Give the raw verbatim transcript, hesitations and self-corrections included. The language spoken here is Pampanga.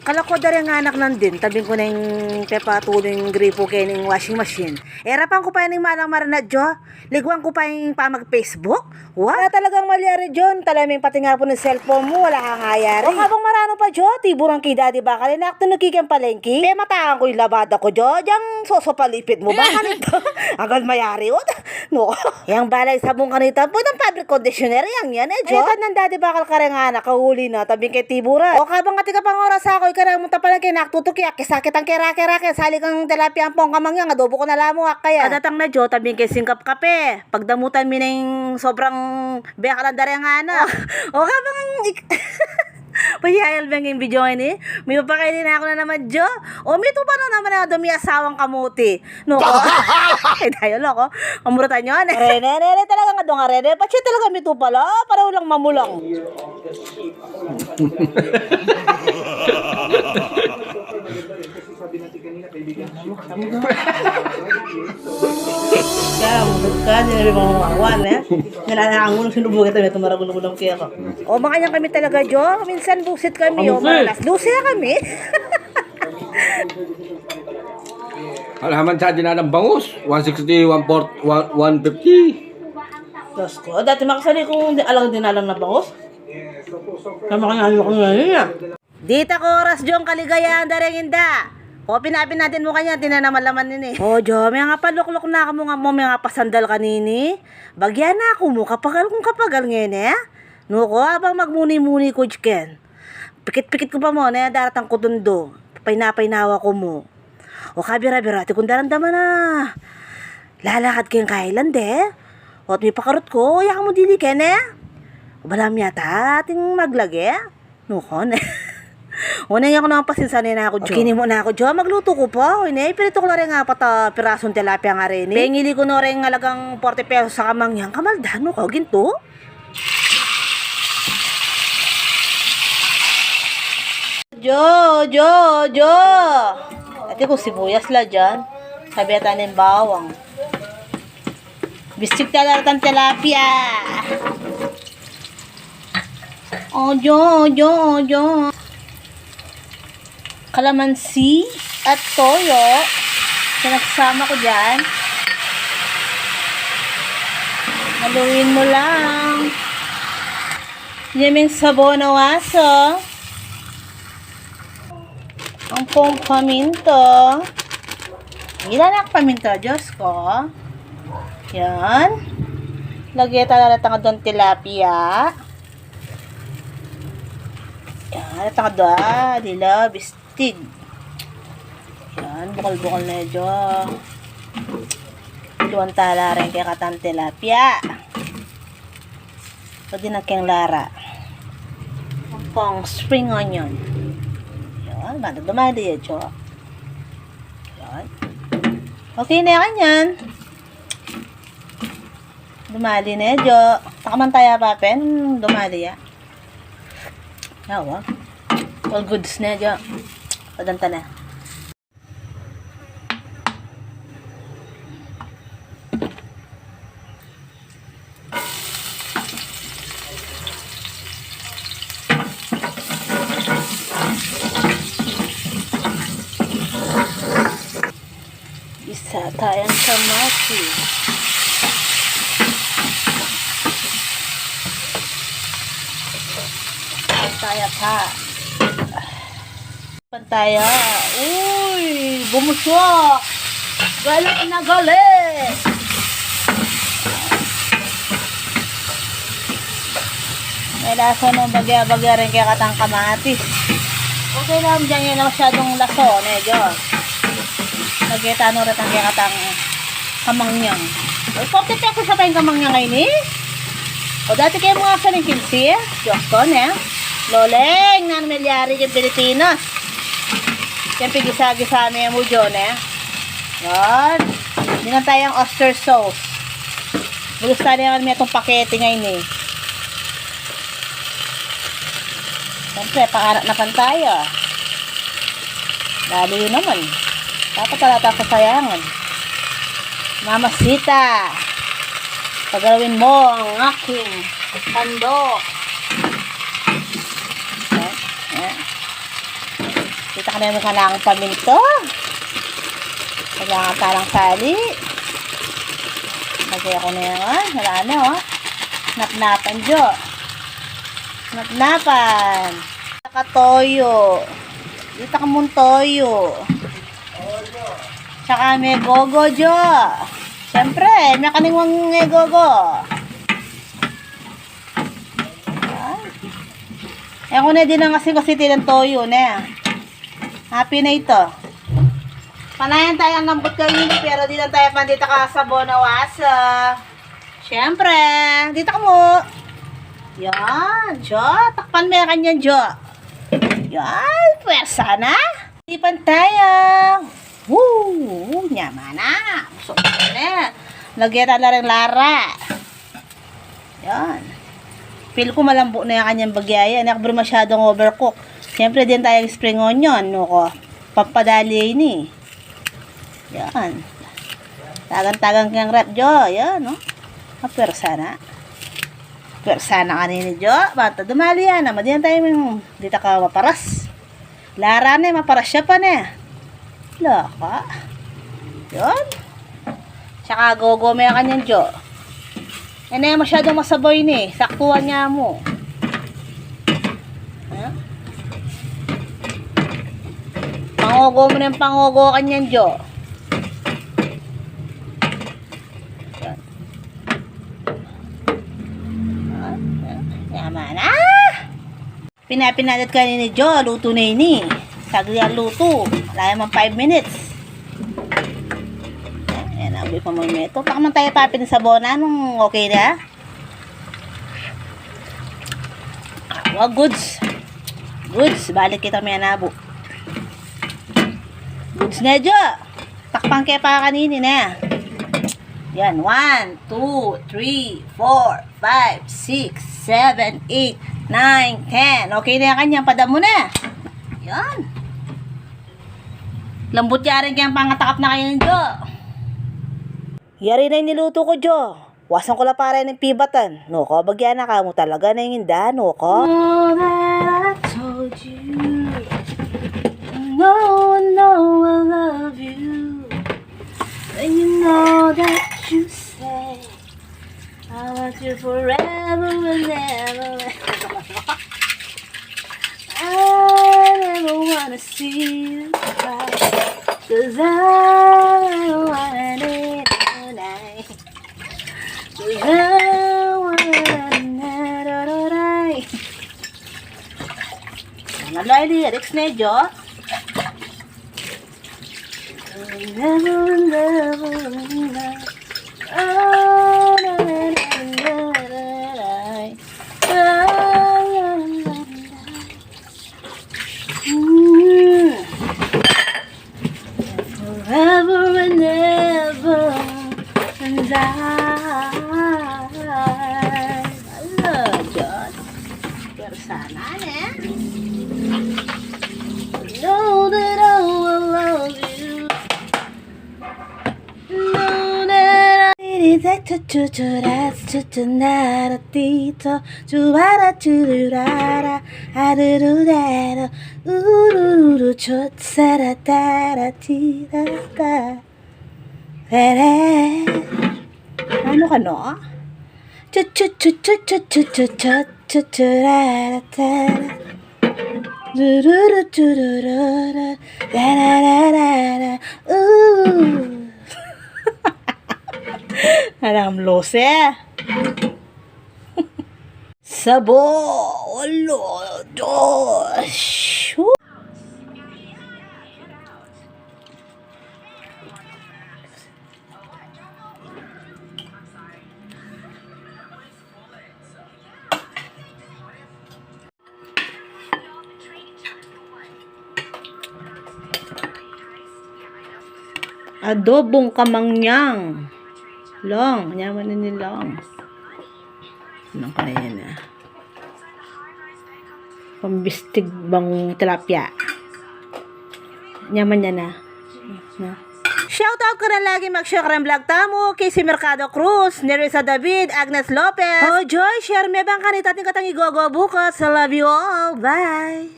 Kala ko dareng anak nandin, tabing ku neng pepatuloy ing gripo kening washing machine. Erapan ku pa ning malang marinad, Jo. Liguan ku pa ing pamag-Facebook. Wa? Kaya talagang malyari, Jo. Talagang pati nga pu ning cellphone mu, ala kang ayari. O kabang maranu pa, Jo, tiburan ke i Daddy Bakal, e na ku tunuki keng palengki. Pematakan ku ing labada ku, Jo. Dyang sosopalipit mu ba kanita? Agad mayari, o. No. Yang balay sabung kanita, pwedeng fabric conditioner yang yan, e, Jo. Ay, tandang Daddy Bakal kareng anak, kauli na, tabing ke tiburan. O kabang atin ka pang oras, aku, ikara mu ta palengki, e na ku tutuki, akis-akit ang kerake-rake, sali kang tilapia ampong kamang yang, adobo ku na la mu, akaya. Kadatang na, Jo, tabing ke singkap kape. Pagdamutan mi na ing sobrang bekalan da reng anak. O, o, kabang ik-, payayal beng ing video ngeni, mipapakain na ku na naman, Jo. O, mitupa na naman a dumi asawang kamuti. No, ko. E, dayo, loko. Amurutan yu, ne? Rene, rene, talagang adong rene. Patse talaga mitupa la. Pareho lang mamulang. Kaya, ka, di na rin makuha, eh. Kailangan ang ulo, sinubukan tayo, ito maragul-gulang kaya ka. O, makanyan kami talaga, Jo. Minsan busit kami, o, maralas. Lucia kami. Ala man sa dinalang bangus, one sixty, one forty, one, one fifty. Diyos ko, dati makasali kung di, alang dinalang na bangus. Tama ka na, ano ko ngayon, ah. Dita ko oras, Jong, kaligayahan da reng inda. O, pinapin natin mu kanyan, tinanam a laman ini. O, Jo, mengakapaluklok na ka mu nga mu, mengakapasandal kanini. Bagya na ku mu, kapagal kung kapagal ngeni, e. Nu ko, abang magmuni-muni ku diken. Pikit-pikit ku pa mu, ne, daratang ku tundo. Papaina-painawa ku mu. O kabira-bira, atin kung daramdaman a lalakad keng kailan de. O't mipakarut ku, ya ka mu dili keni. O balamu yata ating maglage. Nu ko, ne. O ne, ya ku naman pasinsanin na ku, Jo. O, kini mu na ku, Jo. Magluto ku pa. O ne, ipirito ku la reng apat a pirasung tilapia nga reni. Pengili ku no reng alagang forty pesos a kamang yang, kamalda, nu ko, gintu. Jo, Jo, Jo. Atin kung sibuyas la dyan. Sabi ata ning bawang. Bistik talaga ang tilapia. O, Jo, Jo, Jo. Kalamansi at toyo. Pinagsama ko dyan. Haluin mo lang. Yan yung sabo na waso. Ang pong paminto. Ilan ang paminto, Diyos ko? Yan. Lagyan tayo na tanga doon tilapia. Yan, tanga doon. Dila, bistig. Yan, bukal-bukal na yun. Luan tala rin kaya katang tilapia. Pwede na keng lara. Pang spring onion. Yan, mano dumali ya, Jo. Yan. Okay na yan, yan. Dumali na ya, Jo. Takamantaya pa pen, dumali ya. Yawa. All goods na ya, Jo. Padanta na. Isa tayang kamatis. Taya pa. Pantaya. Uy, bumusok. Galit na galit. May laso no, bagya-bagya rin kaya katang kamatis. Okay lang, dyan yan masyadong laso, ne, Jo. Lagyan tano rin ang kaya katang kamangyan. Ay, forty pesos na pa yung kamangyan ngayon, eh. O, dati kayo mga sa ning kinsi, eh. Diyos ko, ne? Loleng, nan milyari yung Pilipinas. Yan, pigisa-gisa na yan mo, Jo, ne? Yan. Hindi na tayong oyster sauce. Bulus tayo naman may itong pakete ngayon, eh. Siyempre, pangarap na pantaya. Lalo yun naman. Dapat wala tayong sasayangan. Mama Sita, pagalawin mo ang aking sandok. Ayan, ayan. Kita ka na yung kailangan paminto. Kailangan parang sali. Lagay ko na yan, ah. Wala na, oh. Napnapan, Jo. Napnapan. Saka toyo. Kita ka mung toyo. Tsaka may gogo, Jo. Siyempre, may kaniwang may gogo. Ay. E ku ne, di na kasi kasi tilang toyo ne. Happy na ito. Panayan taya lambut kanini, pero di lang taya pandita ka sabon a wasa. Siyempre, dita ka mu. Yan, Jo. Takpan me kanyan, Jo. Yan, pwersa na. Tipan taya. Woo! Nyaman na. Busog na. Lagyan na rin lara. Yan. Feel ku malambu na yung kanyang bagyayan. E ku buri masyadong overcook. Siyempre, di na taya spring onion, no ko. Pampadali ini. Yan. Tagan-tagan keng ref, Jo. Yan, no? Apwersa na. Apwersa na kanini, Jo. Bata dumali yan. Ama, di na taya ming, di ta ka maparas. Lara ne, maparas ya pa ne. Laka. Yun. Tsaka gogo me kanyan, Jo. E ne masyadong masabaw ini. Saktuan ya mu. Ha? Pangogo mu na yung pangogo kanyan, Jo. Yan. Ha? Yaman na. Pinapinadat kanini, Jo, luto na ini. Saglit ang luto. Wala naman five minutes. Ayan, abuy pa mo yung meto. Baka man taya papin sa bona nung okay na. Wa, goods. Goods, balik kita may nabo. Goods na, Jo. Takpan ke pa kanini na. Yan, one, two, three, four, five, six, seven, eight, nine, ten. Okay na yan kanyan, padamo na. Yan. Lambut ya rin kayang pangatakap na kanyan, Jo. Yari na yung niluto ku, Jo. Wasan ku la para ning pibatan. No ko, bagya na ka mu talaga na yung inda, no ko. Know that I told you, no, no, I love you. And you know that you say I want you forever and ever. I never wanna see you cry, 'cause I don't want it tonight. 'Cause I don't want it tonight. Ano la lyrics ne, Jo? Never, never, never. Oh, na, na, na, na, na, na. Oh, na, na, na, na. Mm. Forever and ever and I. Hello, John. Pero sana, eh. Know that I will love you. Know that I Ano ka, no? Ooh. Alam, lose. Sabo, olo, dos. Adobong kamangyang. Long, nyaman na ni Long. Ano kaya na? Pambistig bang tilapia. Nyaman niya na. Na. Shoutout ko na lagi mag-share ng vlog tamu, Casey Mercado Cruz, Nerissa David, Agnes Lopez. Oh, Joy, share me bang kanita ating katang igogo bukas. I love you all. Bye!